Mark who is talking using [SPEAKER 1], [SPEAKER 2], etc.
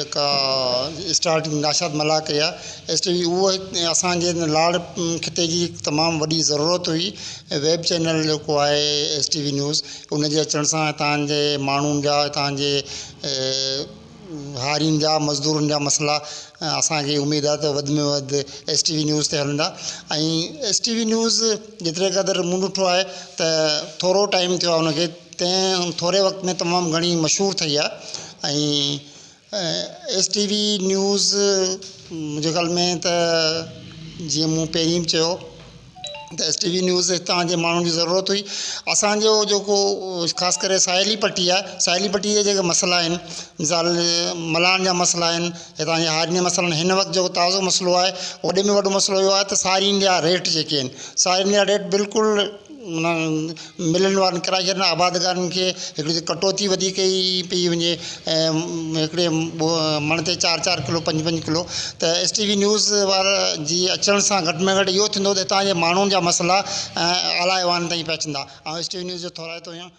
[SPEAKER 1] جيڪا اسٽارٽنگ ناشاد ملاح ڪئي آهي ايس ٽي وي اهو هڪ اسان جي هن لاڙ خطي جي تمام وڏي ضرورت هئي ۽ ويب چينل جيڪو آهي ايس ٽي وي نيوز ان جي اچڻ سان هتان جي ماڻهن جا هتان جي هارين جا مزدورن جا مسئلا اسان کي اميد آهي ته وڌ ۾ وڌ ايس ٽي وي نيوز تي هلندا ۽ ايس ٽي وي نيوز جيتري قدر مون ڏٺو آهي ته ٿورو ٽائيم ٿيو آهي ان کي تنهن ٿوري وقت ۾ تمام گهڻي مشهور ٿي آهي ۽ ايس ٽي وي نيوز منهنجي خيال ۾ ته جيئن مون پهرين به چيو ته ايس ٽي وي نيوز هتان جي ماڻهن جي ضرورت هئي اسانجو جيڪو خاص ڪري ساحلي پٽي آهي ساحلي پٽي جا جيڪي مسئلا آهن مثال ملاحن جا مسئلا آهن هتان جي هارين جا مسئلا آهن هن وقت جيڪو تازو مسئلو آهي وڏي ۾ وڏو مسئلو اهو آهي ته سارين جا ريٽ جيڪي آهن سارين جا ريٽ بلڪل معنيٰ ملن وارن ڪرائيگرن آبادگارن کي هڪڙي ته ڪٽوتي وڌيڪ ئي پئي وڃي ۽ هڪڙي مڻ تي چار چار ڪلو پنج پنج ڪلو ته ايس ٽي وي نيوز وارا جي اچڻ سان گهٽ ۾ گهٽ اهو ٿيندو ته هتان جي ماڻهن جا مسئلا اعليٰ ايوان تائين پهچندا آئون ايس ٽي وي نيوز جو ٿورائتو آهيان.